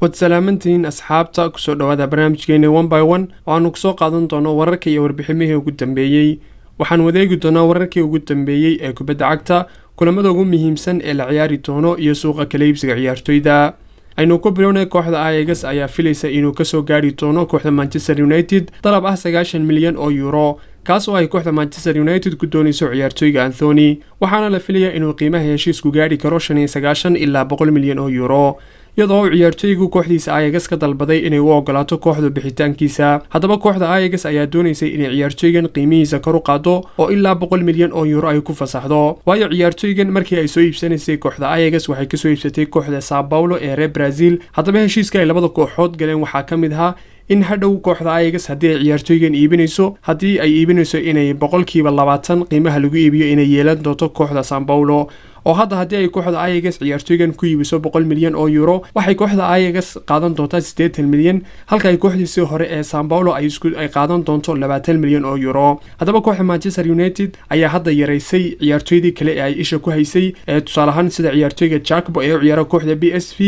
Waad salaamantihiin asxaabta, kusoo dhawaada barnaamijkeena One by One oo aanu kusoo qaadan doono wararka iyo warbiximihii ugu dambeeyey. Waxaan wadeegi doonaa wararkii ugu dambeeyey ee kubadda cagta, kulamada ugu muhiimsan ee la ciyaari doono iyo suuqa kala iibsiga ciyaartoyda. Aynu ku bilownay, kooxda Ajax ayaa filaysa inuu kasoo gaari doono kooxda Manchester United dalab ah 90 milyan oo euro, kaas oo ay kooxda Manchester United ku doonayso ciyaartoyga Anthony. Waxaana la filayaa inuu qiimaha heshiisku gaari karo 95 ilaa 100 milyan oo euro, iyadoo uu ciyaartoygu kooxdiisa Ajax ka dalbaday inay u ogolaato kooxdu bixitaankiisa. Haddaba kooxda Ajax ayaa doonaysay inay ciyaartoygan qiimihiisa kor u qaado oo ilaa 100 milyan oo euro ay ku fasaxdo, waayo ciyaartoygan markii ay soo iibsanaysay kooxda Ajax waxay kasoo iibsatay kooxda Sao Paulo ee reer Brazil. Haddaba heshiiska ay labada kooxood galeen waxaa ka mid ahaa in hadhow kooxda Ajax haddii ay ciyaartoygan iibinayso, haddii ay iibinayso, inay 20% qiimaha lagu iibiyo inay yeelan doonto kooxda Sao Paulo. Oo hadda haddii ay kooxda Ajax ciyaartoygan ku iibiso 100 milyan oo euro, waxay kooxda Ajax qaadan doontaa 80 milyan, halka ay kooxdiisii hore ee Sao Paulo ay qaadan doonto 20 milyan oo euro. Haddaba kooxda Manchester United ayaa hadda yaraysay ciyaartoydii kale ee ay isha ku haysay, ee tusaale ahaan sida ciyaartoyga Gakpo ee u ciyaara kooxda PSV.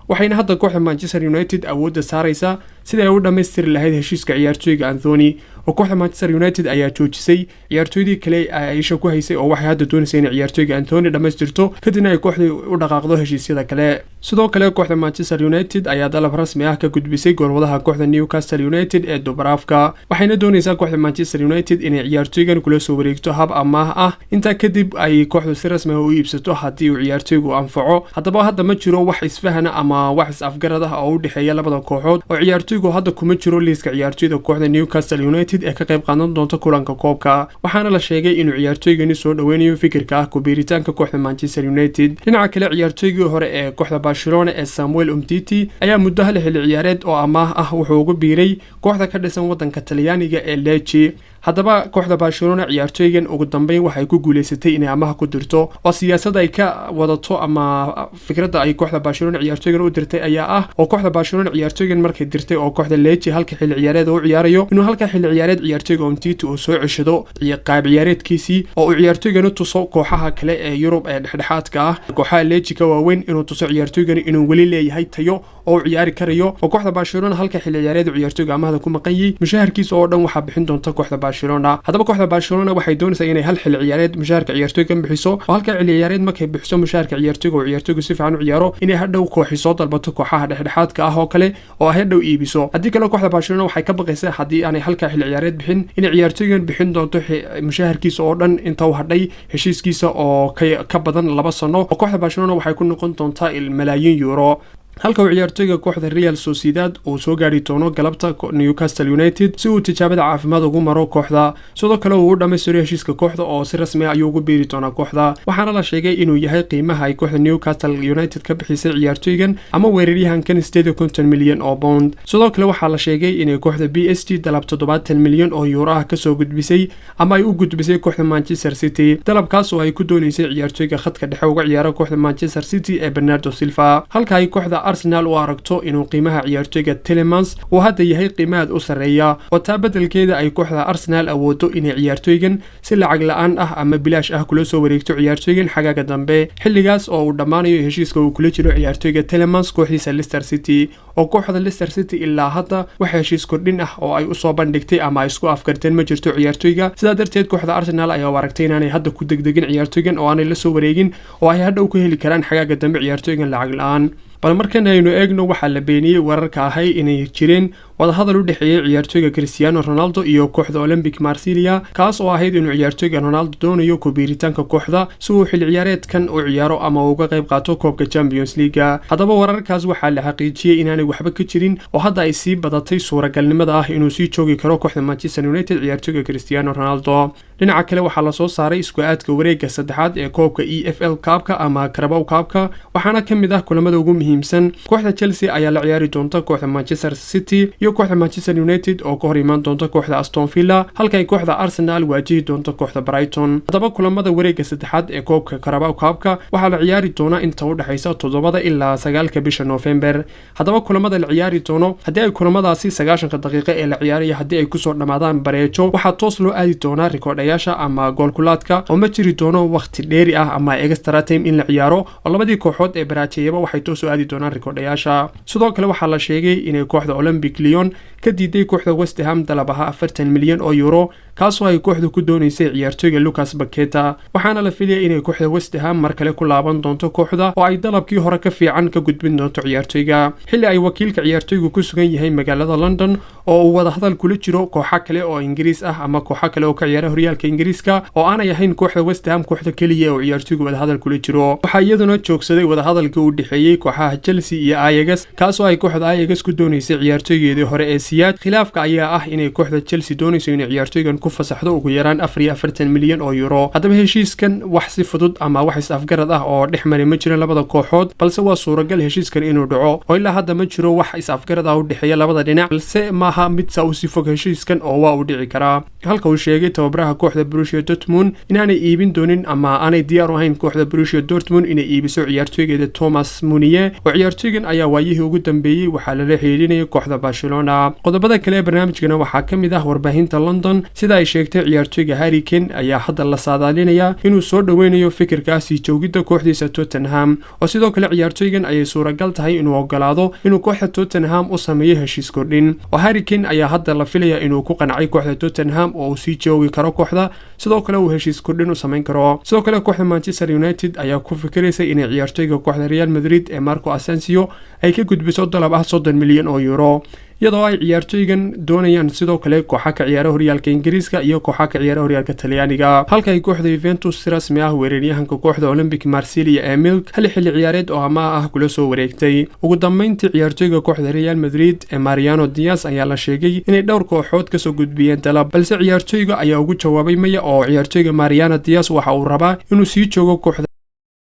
Waxayna hadda kooxda Manchester United awoodda saaraysaa sidai ay u dhammaystiri lahayd heshiiska ciyaartoyga Anthony. Oo kooxda Manchester United ayaa joojisay ciyaartoydii kale ay isha ku haysay, oo waxay hadda doonaysa inay ciyaartoyga Anthony dhammaystirto, kadibna ay kooxdii u dhaqaaqdo heshiisyada kale. Sidoo kale kooxda Manchester United ayaa dalab rasmi ah ka gudbisay goolwadaha kooxda Newcastle United ee Dubravka. Waxayna doonaysaa kooxda Manchester United inay ciyaartoygan kula soo wareegto hab amaah ah, intaa kadib ay kooxdu si rasmi ah u iibsato haddii uu ciyaartoygu anfaco. Haddaba hadda ma jiro wax isfahana ama wax is-afgarad ah oo u dhexeeya labada kooxood, oo ciyaartoygu hadda kuma jiro liiska ciyaartoyda kooxda Newcastle United ee ka qayb qaadan doonta kulanka koobka. Waxaana la sheegay inuu ciyaartoygani soo dhaweynayo fikirka ah ku-biiritaanka kooxda Manchester United. Dhinaca kale, ciyaartoygii hore ee kooxda Barcelona ee Samuel Umtiti ayaa muddo hal xilli ciyaareed oo amaah ah wuxuu ugu biiray kooxda ka dhisan wadanka Talyaaniga ee Lecce. Haddaba kooxda Barcelona ciyaartoygan ugu dambeyn waxay ku guuleysatay inay amaah ku dirto, oo siyaasad ay ka wadato ama fikradda ay kooxda Barcelona ciyaartoygan u dirtay ayaa ah, oo kooxda Barcelona ciyaartoygan markay dirtay oo kooxda Lecce halka xilli ciyaareed u ciyaarayo, inuu halka xilli ciyaareed ciyaartoyga Umtiti uu soo ceshado qaab ciyaareedkiisii, oo uu ciyaartoygan u tuso kooxaha kale ee Yurub ee dhexdhexaadka ah, kooxaha Lecce ka waaweyn, inuu tuso ciyaartoygan inuu weli leeyahay tayo oo uu ciyaari karayo. Oo kooxda Barcelona halka xilli ciyaareed ciyaartoyga amahda ku maqan yahay mushaharkiisa oo dhan waxaa bixin doonta kooxda Barcelona. Haddaba kooxda Barcelona waxay doonaysaa inay hal xilli ciyaareed mushaharka ciyaartoygan bixiso, oo halka xilli ciyaareed markay bixiso mushaharka ciyaartoyga oo ciyaartoygu si fiican u ciyaaro, inay hadhow kooxi soo dalbato, kooxaha dhexdhexaadka ah oo kale, oo ay hadhow iibiso. Haddii kale kooxda Barcelona waxay ka baqaysaa haddii aanay halka xilli ciyaareed bixin, inay ciyaartoygan bixin doonto mushaharkiisa oo dhan inta u hadhay heshiiskiisa oo ka badan 2 sano, oo kooxda Barcelona waxay ku noqon doontaa malaayiin euro. Halka uu ciyaartoyga kooxda Real Sociedad uu soo gaari doono galabta Newcastle United si uu tijaabada caafimaad ugu maro kooxda, sidoo kale uu u dhammaystiro heshiiska kooxda, oo si rasmi ah ayuu ugu biiri doonaa kooxda. Waxaana la sheegay inuu yahay qiimaha ay kooxda Newcastle United ka bixisay ciyaartoygan ama weeraryahankan 58 milyan oo pound. Sidoo kale waxaa la sheegay inay kooxda PSG dalab 70 milyan oo euro ah kasoo gudbisay ama ay u gudbisay kooxda Manchester City, dalabkaas oo ay ku dooneysay ciyaartoyga khadka dhexe uga ciyaara kooxda Manchester City ee Bernardo Silva, halka ay kooxda Arsenal u aragto inuu qiimaha ciyaartoyga Tielemans uu hadda yahay qiimahaad u sarreeya, oo taa beddelkeeda ay kooxda Arsenal awoodo inay ciyaartoygan si lacag la-aan ah ama bilaash ah kula soo wareegto ciyaartoygan xagaaga dambe, xilligaas oo uu dhammaanayo heshiiska uu kula jiro ciyaartoyga Tielemans kooxdiisa Leicester City. Oo kooxda Leicester City ilaa hadda wax heshiis kordhin ah oo ay usoo bandhigtay ama ay isku afgarteen ma jirto ciyaartoyga. Sidaa darteed kooxda Arsenal ayaa u aragtay inaanay hadda ku degdegin ciyaartoygan oo aanay la soo wareegin, oo ay hadhow ku heli karaan xagaaga dambe ciyaartoygan lacag la-aan. Bal markan aynu eegno, waxaa la beeniyey wararka ahay inay jireen wadahadal u dhexeeyey ciyaartoyga Cristiano Ronaldo iyo kooxda Olympique Marsilia, kaas oo ahayd inuu ciyaartoyga Ronaldo doonayo ku-biiritaanka kooxda si uu xilli ciyaareedkan u ciyaaro ama uga qayb qaato koobka Champions League-a. Haddaba wararkaas waxaa la xaqiijiyey inaanay waxba ka jirin, oo hadda ay sii badatay suuragalnimada ah inuu sii joogi karo kooxda Manchester United ciyaartoyga Cristiano Ronaldo. Dhinaca kale, waxaa lasoo saaray isku aadka wareega saddexaad ee koobka EFL Cup-ka ama Carabao Cup-ka. Waxaana ka mid ah kulamada ugu muhiimsan, kooxda Chelsea ayaa la ciyaari doonta kooxda Manchester City iyo iyo kooxda Manchester United oo ka hor imaan doonta kooxda Aston Villa, halka ay kooxda Arsenal waajihi doonto kooxda Brighton. Haddaba kulamada wareegga saddexaad ee koobka Carabao Cup-ka waxaa la ciyaari doonaa inta u dhexaysa 7 ilaa 9 bisha November. Haddaba kulamada la ciyaari doono, haddii ay kulamadaasi 90-ka daqiiqo ee la ciyaaraya haddii ay kusoo dhammaadaan bareejo, waxaa toos loo aadi doonaa rikoodhayaasha ama goolkulaadka, oo ma jiri doono waqti dheeri ah ama extra time in la ciyaaro, oo labadii kooxood ee baraajeeyaba waxay toos u aadi doonaan rikoodhayaasha. Sidoo kale waxaa la sheegay inay kooxda Olympic Lyon ka diiday kooxda West Ham dalab ahaa 40 milyan oo euro, kaasoo ay kooxdu ku doonaysay ciyaartooyga Lucas Paqueta. Waxaana la filaya inay kooxda West Ham mar kale ku laaban doonto kooxda oo ay dalabkii hore ka fiican ka gudbin doonto ciyaartooyga, xilli ay wakiilka ciyaartooygu ku sugan yahay magaalada London oo uu wadahadal kula jiro kooxo kale oo Ingiriis ah ama kooxo kale oo ka ciyaara horyaalka Ingiriiska, oo aanay ahayn kooxda West Ham kooxda keliya oo ciyaartooygu wadahadal kula jiro. Waxaa iyaduna joogsaday wadahadalkii u dhexeeyey kooxaha Chelsea iyo Ajax, kaasoo ay kooxda Ajax ku doonaysay ciyaartooygeedii hore ee Ziyech. Khilaafka ayaa ah inay kooxda Chelsea doonayso inay ciyaartooygan ku fasaxdo ugu yaraan 44 milyan oo euro. Haddaba heshiiskan wax si fudud ama wax is-afgarad ah oo dhex maray ma jirin labada kooxood, balse waa suuragal heshiiskan inuu dhaco, oo ilaa hadda ma jiro wax is-afgarad ah u dhexeeya labada dhinac, balse maaha mid saa usii fog heshiiskan oo waa uu dhici karaa. Halka uu sheegay tababaraha kooxda Borussia Dortmund inaanay iibin doonin ama aanay diyaar u ahayn kooxda Borussia Dortmund inay iibiso ciyaartooygeeda Thomas Meunier, oo ciyaartooygan ayaa waayihii ugu dambeeyey waxaa lala xiriirinayay kooxda Barcelona. Qodobada kale ee barnaamijkana waxaa ka mid ah warbaahinta London sida ay sheegtay, ciyaartooyga Harry Kane ayaa hadda la saadaalinayaa inuu soo dhoweynayo fikirkaasi joogidda kooxdiisa Tottenham, oo sidoo kale ciyaartooygan ayay suuragal tahay inuu ogolaado inuu kooxda Tottenham u sameeyo heshiis kordhin. Oo Harry Kane ayaa hadda la filaya inuu ku qancay kooxda Tottenham oo uu sii joogi karo kooxda, sidoo kale uu heshiis kordhin u samayn karo. Sidoo kale kooxda Manchester United ayaa ku fikiraysa inay ciyaartooyga kooxda Real Madrid ee Marco Asensio ay ka gudbiso dalab ah 30 milyan oo euro, iyadoo ay ciyaartooygan doonayaan sidoo kale kooxa ka ciyaara horyaalka Ingiriiska iyo kooxa ka ciyaara horyaalka Talyaaniga. Halka ay kooxda Juventus si rasmi ah weeraryahanka kooxda Olympic Marsilia ee Milk hal xilli ciyaareed oo amaah ah kula soo wareegtay. Ugu dambeyntii ciyaartooyga kooxda Real Madrid ee Mariano Diaz ayaa la sheegay inay dhowr kooxood kasoo gudbiyeen dalab, balse ciyaartooyga ayaa ugu jawaabay maya, oo ciyaartooyga Mariano Diaz waxa uu rabaa inuu sii joogo kooxda.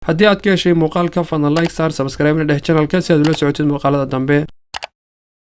Haddii aad ka heshay muuqaalka, fadlan like saar, subscribe na dheh channelka si aad ula socotid muuqaalada dambe.